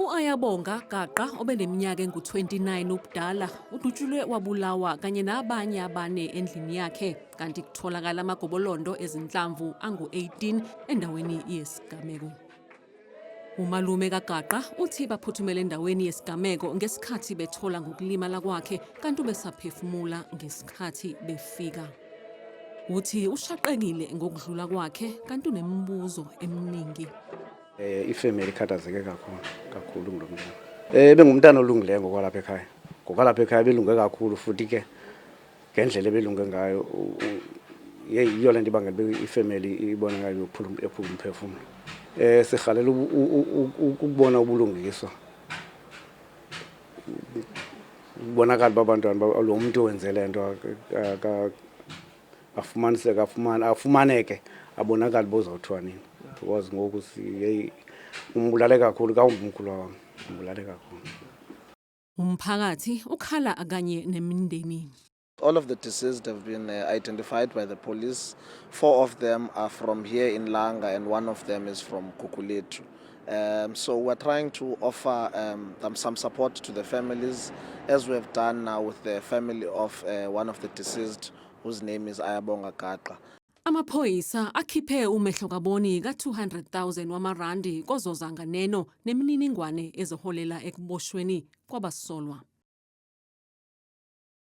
U-Ayabonga Gaqa obeneminyaka engu-29 ubudala udutshulwe wabulawa kanye nabanye abane endlini yakhe, kanti kutholakala amagobolondo ezinhlamvu angu-18 endaweni yesigameko. Umalume kaGaqa uthi baphuthumele endaweni yesigameko ngesikhathi bethola ngokulimala kwakhe, kanti ubesaphefumula ngesikhathi befika. Uthi ushaqekile ngokudlula kwakhe, kanti unemibuzo eminingi. Ifamily ikhathazeke kakhulu kakhulu ngulo mntana. Bengumntana olungileyo ngokwalapha ekhaya. Ngokwalapha ekhaya belunge kakhulu, futhi ke ngendlela ebelunge ngayo, yiyo le nto ibangela uba ifamily ibone ngayo yokuphula ephula umphefumlo. Sirhalela ukubona ubulungiswa. Kubonakala uba abantwana, lo mntu wenze le nto afumaniseke, afumaneke, abonakale uba uzawuthiwa nini, because ngoku yeyi, umbulale kakhulu kawumbi umkhulu wam, umbulale kakhulu. Umphakathi ukhala kanye nemindeni. All of the deceased have been identified by the police. Four of them are from here in Langa and one of them is from Gugulethu. So we're trying to offer them some support to the families, as we have done now with the family of one of the deceased, whose name is Ayabonga Gaqa. Amaphoyisa akhiphe umehlo kaboni ka-200,000 wamarandi kozoza nganeno nemininingwane ezoholela ekuboshweni kwabasolwa.